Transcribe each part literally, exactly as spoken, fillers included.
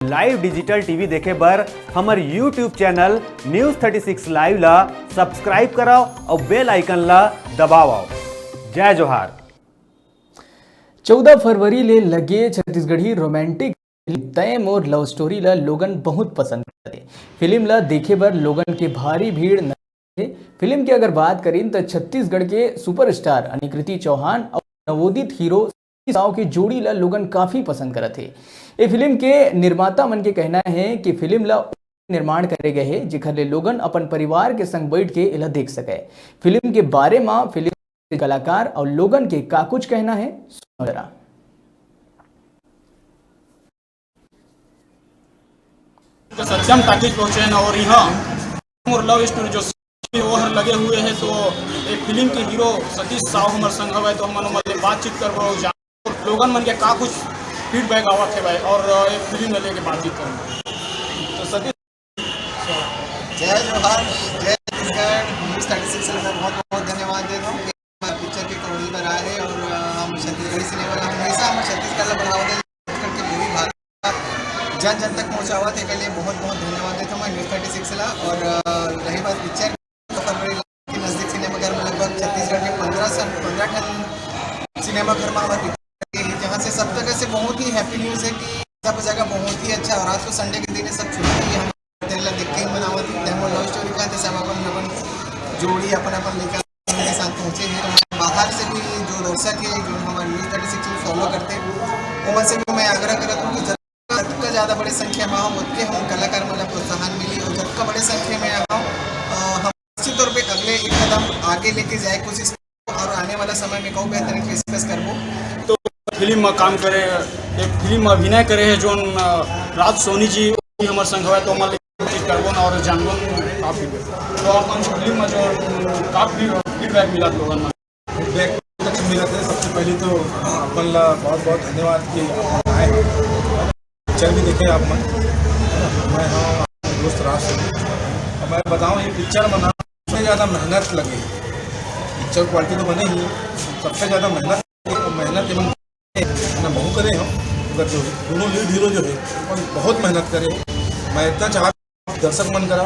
Live digital T V देखे बर हमर YouTube channel News thirty six Live ला subscribe करव अउ bell icon ला दबावव। जय जोहार। चौदह फरवरी ले लगे छत्तीसगढ़ी romantic फिल्म तय मोर love story ला लोगन बहुत पसंद करथे। फिल्म ला देखे बर लोगन के भारी भीड़ न हे। फिल्म के अगर बात करिन त छत्तीसगढ़ के superstar अनिकृति चौहान अउ नवोदित हीरो साव के जोड़ी ला लोगन काफी पसंद करत हे। ए फिल्म के निर्माता मन के कहना हे कि फिल्म ला निर्माण करे गए हे, जेखर ले लोगन अपन परिवार के संग बैठ के एला देख सके। फिल्म के बारे म फिल्म के कलाकार अउ लोगन के का कुछ कहना हे, सुनो जरा। तो सत्यम टाकीज पहुंचे हैं और यहाँ मोर love story जो वो हर लगे हुए हैं, तो एक फिल्म के हीरो सतीश साहू हमर संग हवै, तो हमन ओमन ले बातचीत करबो, जान-, लोगन मन के का कुछ feedback आवत है भाई, और ये फिल्म ले लेके बातचीत करबो। तो सतीश जय जोहार, जय छत्तीसगढ़। News thirty six में बहुत बहुत धन्यवाद देता हूँ कि मैं पिक्चर के कवरेज पर आए हैं और, अ, हम छत्तीसगढ़ी सिनेमा ला हमेशा हम छत्तीसगढ़ ला बढ़ावा दे करके पूरी भारत जन जन तक पहुँचावा थे के लिए बहुत बहुत धन्यवाद देता हूँ मैं News thirty six ला। और, अ, रही बात पिक्चर, तो फरवरी के नजदीक सिनेमाघर में लगभग छत्तीसगढ़ के पंद्रह सन-, पंद्रह ठन सिनेमाघर में हमारे पिक्चर लगे हैं, जहाँ से सब जगह से बहुत ही happy news है कि सब जगह बहुत ही अच्छा। और आज तो Sunday के दिन है, सब छुट्टी है, हम तेला देख के ही मनावत ही। तय मोर love story का, तो सब अपन अपन जोड़ी अपन अपन लेकर के साथ पहुंचे हैं। तो बाहर से भी जो दर्शक है, जो हमारे News thirty six को follow करते हैं, ओमन से भी मैं आग्रह करत हूँ कि जतका ज्यादा बड़े संख्या में आओ, ओतके हम कलाकार मन ला प्रोत्साहन मिली और जतका बड़े संख्या में आओ, अ, हम निश्चित तौर पे अगले एक कदम आगे लेके जाए कोशिश और आने वाला समय में कहूँ बेहतरीन पेशकश करबो। तो फिल्म में काम करे, एक फिल्म में अभिनय करे है जोन, अ, राज सोनी जी, वो भी हमर संग हवै, तो ओमन ले बातचीत करबो ना और जानबो ना काफी। तो अपन फिल्म में जो काफी feedback मिला लोगन में। Feedback अच्छा मिला था। सबसे पहले तो अपन ला बहुत बहुत धन्यवाद कि आप आए, पिक्चर भी देखे आप मन। मैं हाँ, दोस्त राज सोनी। और मैं बताऊँ, ये पिक्चर बना सबसे ज़्यादा मेहनत लगे। पिक्चर quality तो बने ही, सबसे ज़्यादा मेहनत, मेहनत एमन ना महू करे हो, मगर जो दोनों lead hero जो है, अपन बहुत मेहनत करे। मैं इतना चाह दर्शक मन करा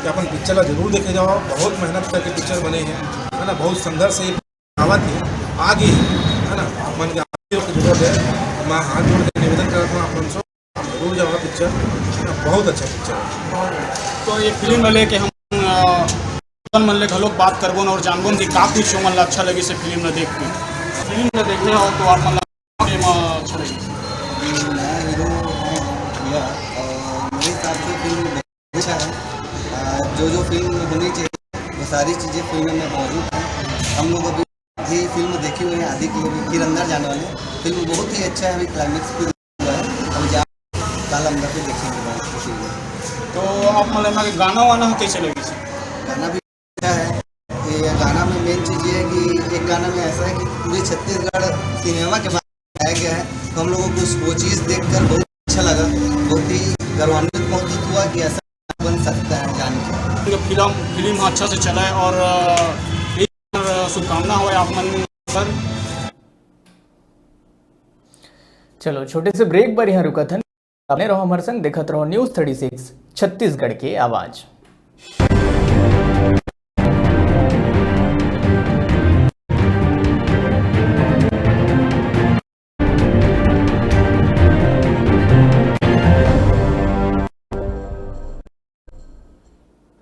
कि अपन पिक्चर ला जरूर देखे जाओ, बहुत मेहनत करके पिक्चर बने हैं, है ना, बहुत संघर्ष से आवत है, आगे, है ना, आप मन के आशीर्वाद की जरूरत है। मैं हाथ जोड़ के निवेदन करता हूँ आप मन से, आप जरूर जाओ पिक्चर, है ना, बहुत अच्छा पिक्चर है। तो ये फिल्म ला लेके हम, अ, मन ले घलोक बात करबो ना और जानबो ना कि का कुछ ओमन ला अच्छा लगिस फिल्म ला देख के। फिल्म ला देखे हो तो आप मन ला एमा अच्छा लगिस? नया हीरो है भैया, और मेरे हिसाब से फिल्म अच्छा है। आ, जो जो फिल्म में होनी चाहिए, वो सारी चीज़ें फिल्म में मौजूद हैं। हम लोग अभी ये फिल्म देखे हुए हैं आदि की, अभी फिर अंदर जाने वाले हैं। फिल्म बहुत ही अच्छा है, अभी climax भी हुआ है, अभी जा काल अंदर पे देखेंगे बहुत अच्छी फिल्म है। तो आप मन ला एमा के गाना वाना ह कैसे लगिस? गाना भी अच्छा है। ये गाना में main चीज़ ये है कि एक गाना में ऐसा है कि पूरे छत्तीसगढ़ सिनेमा के बारे में गाया गया है, तो हम लोगों को उस, वो चीज़ देखकर बहुत अच्छा लगा, बहुत ही गौरवान्वित महसूस हुआ कि ऐसा बन सकता है जान के। फिल्म, फिल्म अच्छा से चला है और, अ, यही शुभकामना हो आप मन पर। चलो, छोटे से break पर यहाँ रुकत हन। बने रहो हमर संग, देखत रहो News thirty six, छत्तीसगढ़ के आवाज।